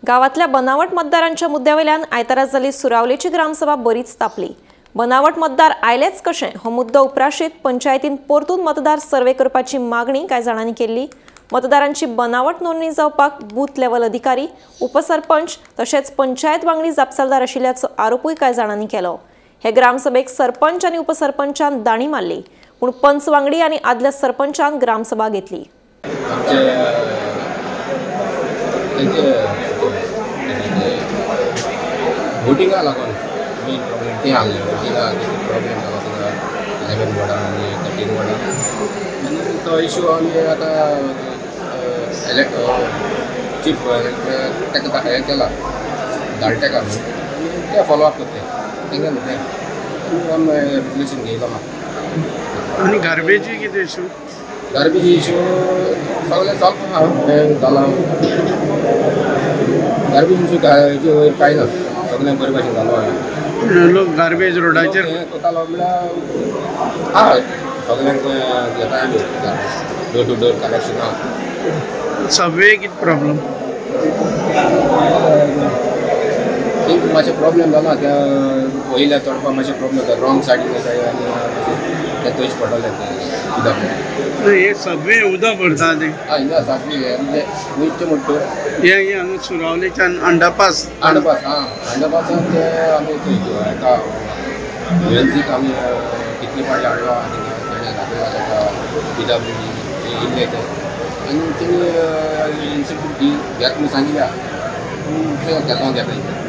गावातल्या बनावट मतदारांच्या मुद्द्यावेल्यान आयतारा जाल्ली सुरावलेची ग्रामसभा बरीच तापली। बनावट मतदार आयलेच कशें हो मुद्दो उप्राशीत पंचायतीन परतून मतदार सर्वे करपाची मागणी कांय जाणांनी केल्ली। मतदारांची बनावट नोंदणी जावपाक बूथ लेवल अधिकारी, उपसरपंच तशेंच पंचायत वांगडी जापसालदार आशिल्ल्याचो आरोपूय कांय जाणांनी केलो। हे ग्रामसभेक सरपंच आनी उपसरपंचान दाणी मारली, पूण पंच वांगडी आनी आदल्या सरपंचान ग्रामसभा घेतली। वोटिंगा लागून मेन प्रॉब्लेम तें आहलें। वोटिंगा प्रॉब्लेम जालो थिंगा 11 वॉर्डां आनी 13 वॉर्डां आनी तो इशू आमी आतां चीफ ताका हें केला, धाडटा तेका आमी आनी ते फॉलो अप करतले तेंगे न्हू तें आमी रेजोल्युशन घेयलो आहा। आनी गार्बेजी कितें इशू? गार्बेज इशू सगळें सॉल्व आहा, हें जालां। गार्बेज इशू वयर कांय ना, सगळें बरे भाशेन जालो आहा। लोक गार्बेज रोडाचेर हें करतालो म्हणल्यार आहा, सगळ्यांक घेता आमी डोर टू डोर कलेक्शन आहा। सबवे कितें प्रॉब्लम? एक मातशें प्रॉब्लेम जाला त्या वयल्या चडपाक मातशें प्रॉब्लेम जाता, रॉंग सायडीन वयता आनी तें थंयच पडटलें तें उदक। हे सबवे उदक भरता तें? हय ना, सबवे म्हणजे वयचें म्हणटा हें हांगा सुरावलेच्यान अंडरपास, अंडरपास आं, अंडरपासान ते आमी थंय एका युएनसीक आमी कितले फावटी हाडलो आनी तेणें दाखयला ताका पीडब्ल्यूडी येयल्ले ते आनी तेणी इन्स्टिट्यूट घेत म्हूण सांगिल्ल्या, पूण ते घेता घेता.